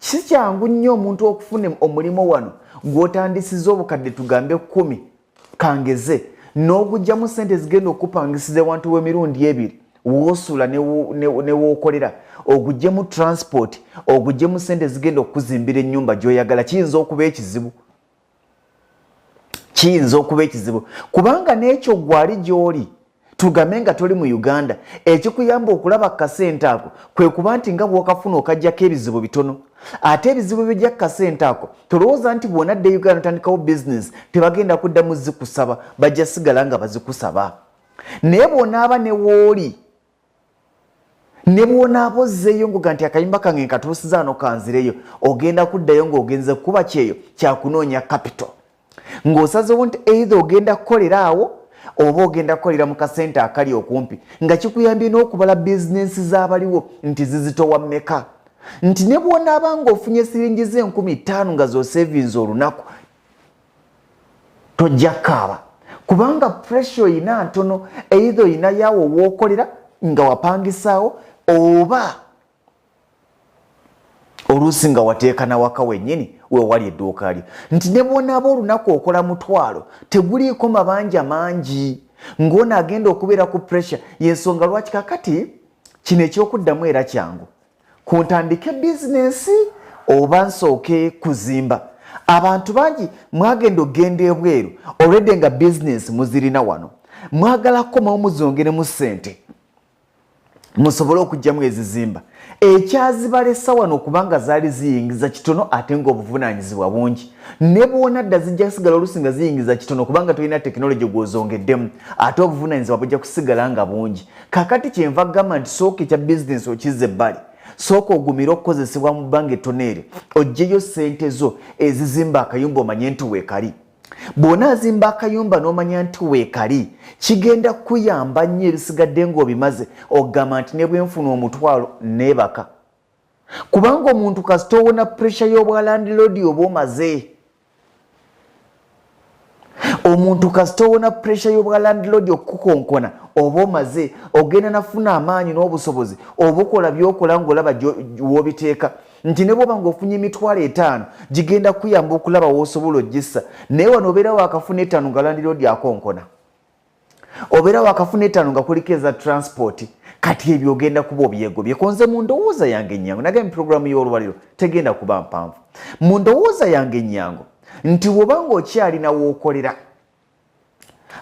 Si kyangu nnyo omuntu okufuna omulimu wano gw'otandisiza obukadde tugambe 10 kangeze, n'ogugyamu sente zigenda okupangisiza ewantu w'emirundi ebiri woosula ne wookolera, oguggyemu transport, oguggyemu sente zigenda okukuzimbira ennyumba gy'oyagala. Kiyinza okuba ekizibu, kiyinza okuba ekizibu, kubanga n'ekyo gwali gy'oli, tugambe nga toli mu Uganda, ekikuyamba okulaba kasente ako kwe kuba nti nga bw'okafuna okajjako ebizibu bitono. Ate ebizibu bijja kasente ako, tolowooza nti bw'onadda e Uganda otandikawo bizinesi tebagenda kuddamu zikusaba, bajja sigala nga bazikusaba. Naye bw'onaaba ne wooli, ne bw'onaaba ozzeeyo ngoga nti akayumba kange nkatuusiza ano kanzireyo, ogenda kuddayo ng'ogenze kuba kyeyo kyakunoonya capital, ng'osazewo nti either ogenda kukolera awo oba ogenda kukolera mu kasente akali okumpi, nga kikuyambye n'okubala bizinensi z'abaliwo nti zizitowa mmeka, nti ne bw'onaaba ng'ofunye siringi z'enkumi 5 nga z'osevinze olunaku, tojja kaaba, kubanga pressure oyina ntono. Either oyina yawo wookolera nga wapangisaawo, oba oluusi nga wateeka nawaka wennyini wewali edduuka lyo, nti ne bwonaaba olunaku okola 1000, teguliiko mabanja mangi ng'ono agenda okubeera ku pressure. Yensonga lwaki kakati kino ekyokuddamu era kyangu ku ntandike bizinensi oba nsooke kuzimba. Abantu bangi mwagenda okugenda ebweru olwedde nga bizinensi muzirina wano, mwagala kukomawo muzongeremu ssente musobole okugyamu ezizimba. Ekyazibalesa wano kubanga zaali ziyingiza kitono ate ng'obuvunaanyizibwa bungi. Ne bwonadda zijja kusigala oluusi nga ziyingiza kitono, kubanga tolina tekinologi gw'ozongeddemu, ate obuvunaanyizibwa bujja kusigala nga bungi. Kakati kyenva gamba nti sooka ekya bizinensi okizza ebbali, sooka ogumire okukozesebwa mu bbanga ettono eryo, oggyeyo ssente zo ezizimba akayumba, omanye nti weekali. Bw'onaazimba akayumba n'omanya nti weekali, kigenda kukuyamba nnyo. Ebisigadde ng'obimaze, ogamba nti ne bwenfuna 10,000 neebaka, kubanga omuntu kasita owona pressure y'obwa landlord oba omaze. Omuntu kasita owona pressure y'obwa landlord okukukonkona oba omaze, ogenda nafuna amaanyi n'obusobozi obukola byokola ng'olaba w'obiteeka, nti ne bwoba ng'ofunye 50,000 gigenda kuyamba okulaba w'osobola ogissa. Naye wano obeera wakafuna 5 nga landlord akonkona, obeera wakafuna 5 nga kuliko eza transport. Kati ebyo ogenda kuba obyegobye. Konze mu ndowooza yange ennyangu, nagambye puroguramu y'olwaliro tegenda kuba mpanvu, mu ndowooza yange ennyangu nti woba ng'okyalina w'okolera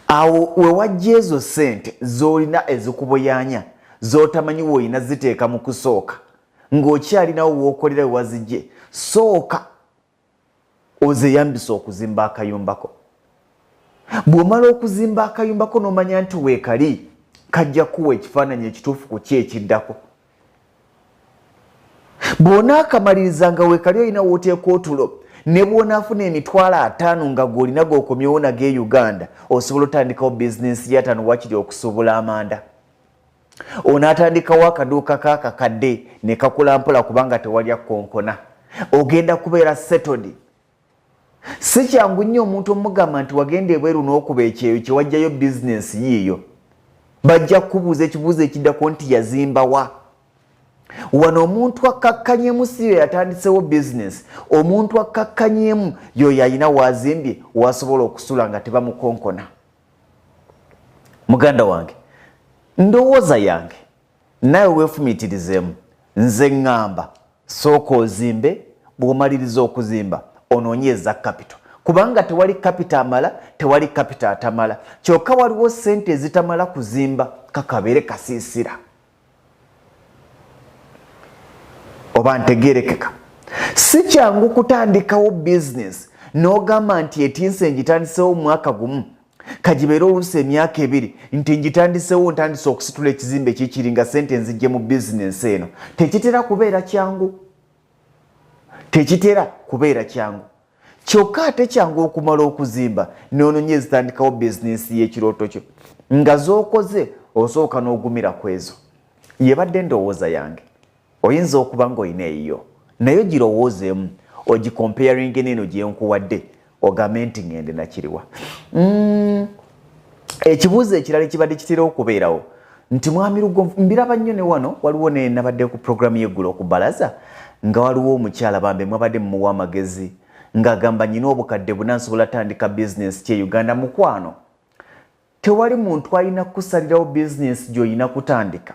awo wewajja ezo ssente z'olina ezikuboyanya z'otamanyi woolina ziteeka mu kusooka, ng'okyalinawo w'okolera wewazijje, sooka ozeyambisa okuzimba akayumbako. Bw'omala okuzimba akayumbako n'omanya nti weekali, kajja kuwa ekifaananyi ekituufu ku ki ekiddako. Bw'onaakamaliriza nga weekali, olina wooteeka otulo, ne bw'onaafuna 50,000 nga gw'olina g'okomyewo nago e Uganda, osobola otandikawo bizinensi y'ataano, wakiri okusuubula amanda. Onaatandikawo akaduuka kaakakadde ne kakula mpola, kubanga tewalya konkona, ogenda kubeera settled. Si kyangu nnyo omuntu omugamba nti wagenda ebweru n'okuba ekyeyo kyewajjayo bizinensi yiiyo. Bajja kukubuuza ekibuuzo ekiddako nti yazimbawa. Wano omuntu akkakkanyemu si yo yatandisewo bizinensi, omuntu akkakkanyemu yoyo alina wazimbye wasobola okusula nga tebamukonkona. Muganda wange, ndowooza yange, naawe weefumiitirizeemu. Nze ŋŋamba sooka ozimbe, bw'omaliriza okuzimba onoonye eza capital, kubanga tewali capital amala, tewali capital atamala. Kyokka waliwo ssente ezitamala kuzimba kakabeere kasiisira. Oba ntegerekeka? Si kyangu kutandikawo bizinesi n'ogamba nti etinse ngitandisewo mwaka gumu, kagibeere oluusi emyaka 2, nti ngitandisewo, ntandise okusitula ekizimbe kikiri nga sente nzijje mu bizinensi eno. Tekitera kubeera kyangu, tekitera kubeera kyangu. Kyokka ate kyangu okumala okuzimba n'ononye ezitandikawo bizinensi y'ekirooto kyo nga z'okoze, osooka n'ogumira ku ezo. Yebadde ndowooza yange. Oyinza okuba ng'olina eyiyo, naye ogirowoozeemu, ogicomparinge n'eno gyenkuwadde, ogambe nti ŋŋende nakiriwa. Ekibuuzo ekirala ekibadde kitera okubeerawo nti mwami Lugonvu, mbiraba nnyo ne wano waliwo ne nabadde ku programu y'eggulo ku balaza. Nga waliwo omukyala bambe mwabadde mumuwa amagezi ng'agamba nyina obukadde buna nsobola tandika bizinesi kye Uganda. Mukwano, tewali muntu alina kukusalirawo bizinesi gy'olina kutandika,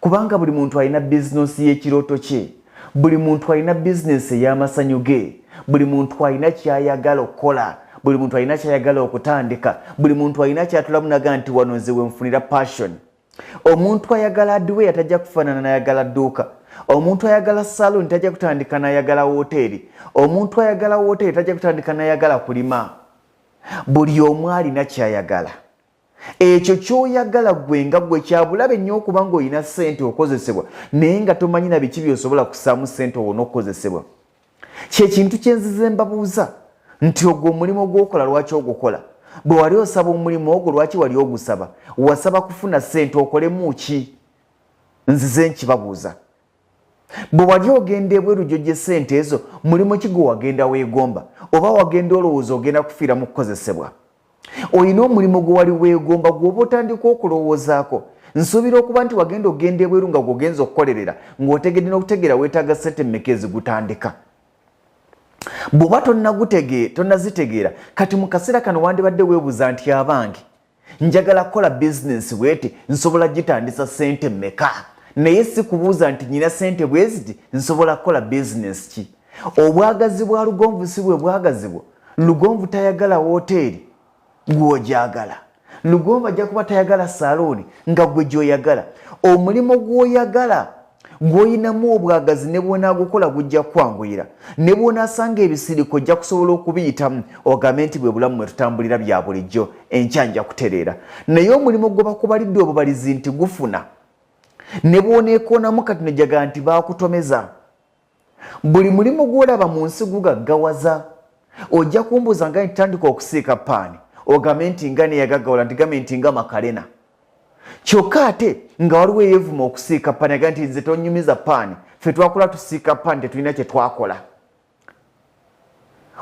kubanga buli muntu alina bizinesi y'ekirooto kye, buli muntu alina bizinesi ey'amasanyu ge, buli muntu alina ky'ayagala okukola, buli muntu alina ky'ayagala okutandika, buli muntu alina ky'atulamu naga nti wano nze wenfunira passion. Omuntu ayagala hardware tajja kufaanana n'ayagala dduuka, omuntu ayagala saloon tajja kutandika n'ayagala woteeri, omuntu ayagala woteeri tajja kutandika n'ayagala kulima. Buli omu alina ky'ayagala. Ekyo ky'oyagala ggwe nga ggwe kyabulabe nnyo okuba ng'olina ssente okozesebwa naye nga tomanyi na biki by'osobola kussaamu ssente owone okukozesebwa. Kye kintu kye nzize mbabuuza nti ogwo omulimu gw'okola lwaki ogukola? Bwe wali osaba omulimu ogwo lwaki wali ogusaba? Wasaba kufuna ssente okolemu ki? Nzize nkibabuuza. Bwe wali ogenda ebweru gy'oggye ssente ezo, mulimu ki gwe wagenda weegomba? Oba wagenda olowooza ogenda kufiira mu kukozesebwa? Olina omulimu gwe wali weegomba gw'oba otandika okulowoozaako? Nsuubira okuba nti wagenda okugenda ebweru nga gw'ogenza okukolerera ng'otegedde n'okutegeera weetaaga ssente mmeka ezigutandika. Bw'oba tonnazitegeera, kati mu kaseera kano wandibadde weebuuza nti abange njagala kukola bizinensi bweti, nsobola gitandisa ssente mmeka? Naye si kubuuza nti nyina ssente bweziti nsobola kukola bizinensi ki. Obwagazi bwa Lugonvu si bwe bwagazi bwo. Lugonvu tayagala woteeri gw'ogyagala. Lugonvu ajja kuba tayagala saluuni nga gwe gy'oyagala. Omulimu gw'oyagala gw'olinamu obwagazi ne bw'onaagukola gujja kukwanguyira, ne bw'onaasanga ebisiriko ojja kusobola okubiyitamu ogambe nti bwe bulamu mwe tutambulira bya bulijjo, enkya nja kutereera. Naye omulimu gwe bakubalidde obubalizi nti gufuna, ne bw'oneekoonamu kati nojaga nti baakutomeza. Buli mulimu gw'olaba mu nsi gugaggawaza. Ojja kumbuuza nga ntitandika okusiika paani, ogambe nti nga neyagaggawala, nti gambe nti nga Makalena. Kyokka ate nga waliwo eyeevuma okusiika paani aga nti nze tonyumiza paani, ffe twakula tusiika paani tetulina kye twakola.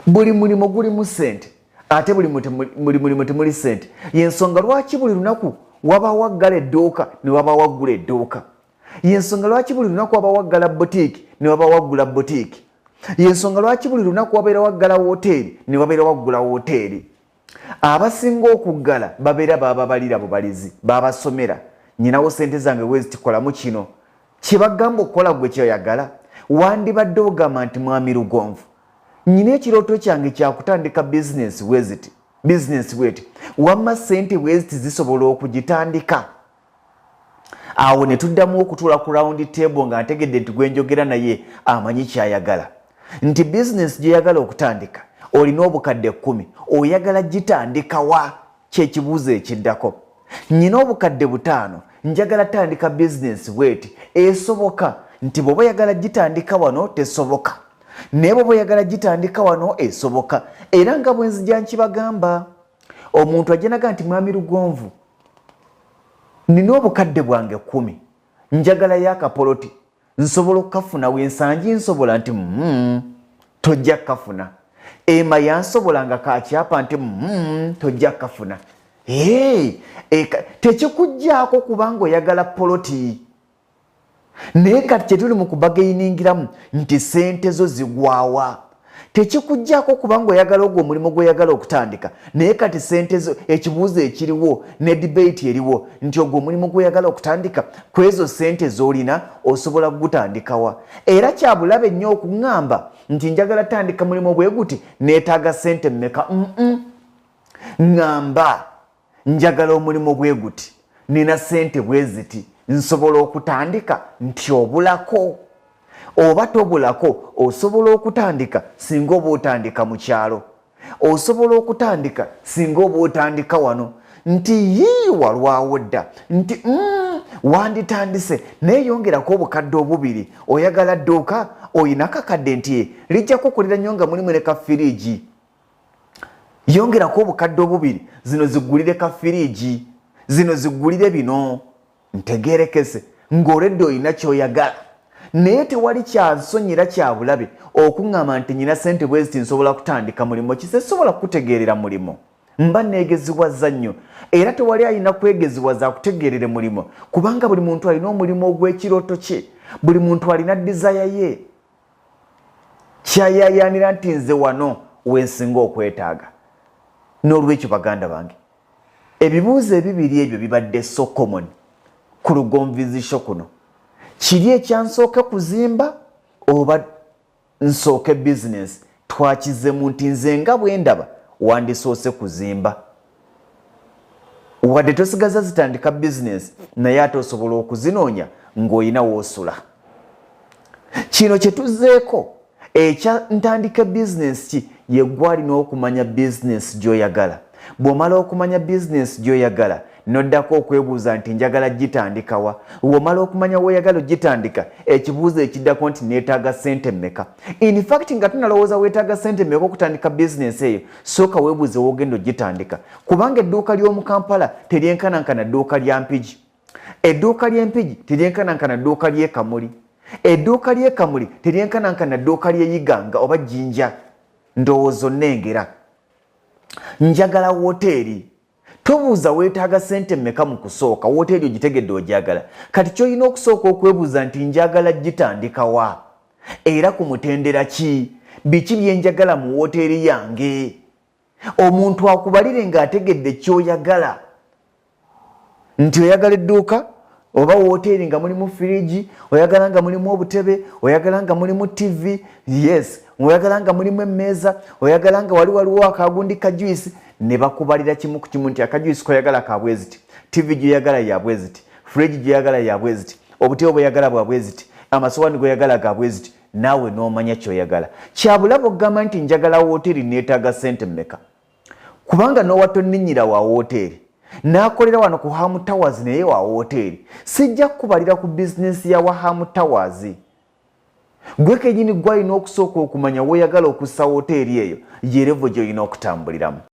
Buli mulimu gulimu ssente, ate buli mulimu temuli ssente. Yensonga lwaki buli lunaku wabaawo aggala edduuka ne wabaawo aggula edduuka. Yensonga lwaki buli lunaku wabaawo aggala butiiki ne wabaawo aggula butiiki. Yensonga lwaki buli lunaku wabeerawo aggala woteeri ne wabeerawo aggula woteeri. Abasinga okuggala babeera bababalira bubalizi, babasomera nyinawo ssente zange wezitikolamu kino kye bagamba okukola gwe kyoyagala. Wandibadde ogamba nti mwami Lugonvu, nyina ekirooto kyange kyakutandika bizinensi bweziti, bizinensi bweti, wamma ssente bweziti zisobola okugitandika. Awo ne tuddamu okutuula ku round table nga ntegedde nti gwe njogera naye amanyi ky'ayagala, nti bizinensi gy'oyagala okutandika olina obukadde 10, oyagala gitandika wa? Kyekibuuzo ekiddako. Nyina obukadde 5, njagala tandika bizinensi bweti, esoboka? Nti bw'oba oyagala gitandika wano tesoboka, naye bw'oba oyagala gitandika wano esoboka. Era nga bwe nzija nkibagamba, omuntu ajja naga nti mwami Lugonvu, nina obukadde bwange 10, njagalayo akapoloti, nsobola okukafuna wensangi? Nsobola nti tojja kukafuna. Ema yansobola nga kakyapa nti tojja kukafuna. Tekikugjaako kubanga oyagala poloti, naye kati kyetuli mu kubageiningiramu nti ssente zo zigwawa. Tekikugjaako kubanga oyagala ogwo omulimu gw'oyagala okutandika, naye kati ssente zo, ekibuuzo ekiriwo ne debate eriwo nti ogwo omulimu gw'oyagala okutandika ku ezo ssente z'olina osobola kugutandikawa? Era kya bulabe nnyo okuŋŋamba nti njagala tandika mulimu bwe guti, neetaaga ssente mmeka? Ŋŋamba njagala omulimu bwe guti, nina ssente bwe ziti, nsobola okutandika? Nti obulako oba tobulako, osobola okutandika singa oba otandika mu kyalo, osobola okutandika singa oba otandika wano. Nti yii, walwawo dda. Nti wanditandise naye yongerako obukadde 2. Oyagala dduuka, oyina kakadde nti lijja kukulira nnyo nga mulimu ne ka firiigi, yongerako obukadde 2, zino ziggulire ka firiigi, zino ziggulire bino. Ntegerekese ng'oledde olina ky'oyagala, naye tewali kyansonyi era kya bulabe okuŋŋamba nti nyina ssente bwe ziti nsobola kutandika mulimu ki. Sisobola kukutegeerera mulimu, mba neegeziwaza nnyo, era tewali alina kwegeziwaza akutegeerere mulimu, kubanga buli muntu alina omulimu ogw'ekirooto kye, buli muntu alina desire ye. Kyayayaanira nti nze wano wensinga okwetaaga. N'olwekyo baganda bange, ebibuuzo ebibiri ebyo bibadde so common ku lugonvizisho kuno. Kiri ekyansooke kuzimba oba nsooke bizinesi? Twakizemu nti nze nga bwe ndaba wandisoose kuzimba. Wadde tosigaza zitandika bizinesi, naye ate osobola okuzinoonya ng'olina woosula. Kino kye tuzzeeko ekya ntandike bizinesi ki, yeggwe alina okumanya bizinesi gy'oyagala. Bw'omala okumanya bizinesi gy'oyagala, n'oddako okwebuuza nti njagala gitandikawa. Bw'omala okumanya w'oyagala ogitandika, ekibuuzo ekiddako nti neetaaga ssente mmeka. In fact, nga tunalowooza weetaaga ssente mmeka okutandika bizinesi eyo, sooka weebuuze w'ogenda ogitandika, kubanga edduuka ly'omu Kampala teryenkanankana dduuka lya Mpigi, edduuka ly'Empigi teryenkanankana dduuka ly'e Kamuli, edduuka ly'e Kamuli teryenkanankana dduuka ly'e Iganga oba Jinja. Ndowooza onnengera. Njagala woteeri. Tobuuza weetaaga ssente mmeka mu kusooka. Woteeri ogitegedde, ogyagala. Kati kyolina okusooka okwebuuza nti njagala gitandikawa era ku mutendera ki? Biki byenjagala mu woteeri yange? Omuntu akubalire ng'ategedde kyoyagala, nti oyagala edduuka oba woteeri nga mulimu firiji, oyagala nga mulimu obutebe, oyagala nga mulimu TV, yes, oyagala nga mulimu emmeeza, oyagala nga wali waliwo akagundi ka juice, ne bakubalira kimu ku kimu nti akajuice koyagala ka bweziti, TV gyoyagala ya bweziti, fridge gyoyagala ya bweziti, obutebe bweyagala bwa bweziti, amasowaani goyagala ga bweziti, naawe n'omanya kyoyagala. Kyabulaba okugamba nti njagala woteeri neetaaga ssente mmeka, kubanga n'owa tonninyira wa woteeri n'akolera wano ku Ham Towers naye wa woteeri. Sijja kukubalira ku bizinensi ya wa Ham Towers. Gwe kenyini gwalina okusooka okumanya woyagala okussa woteeri eyo, ye level gy'olina okutambuliramu.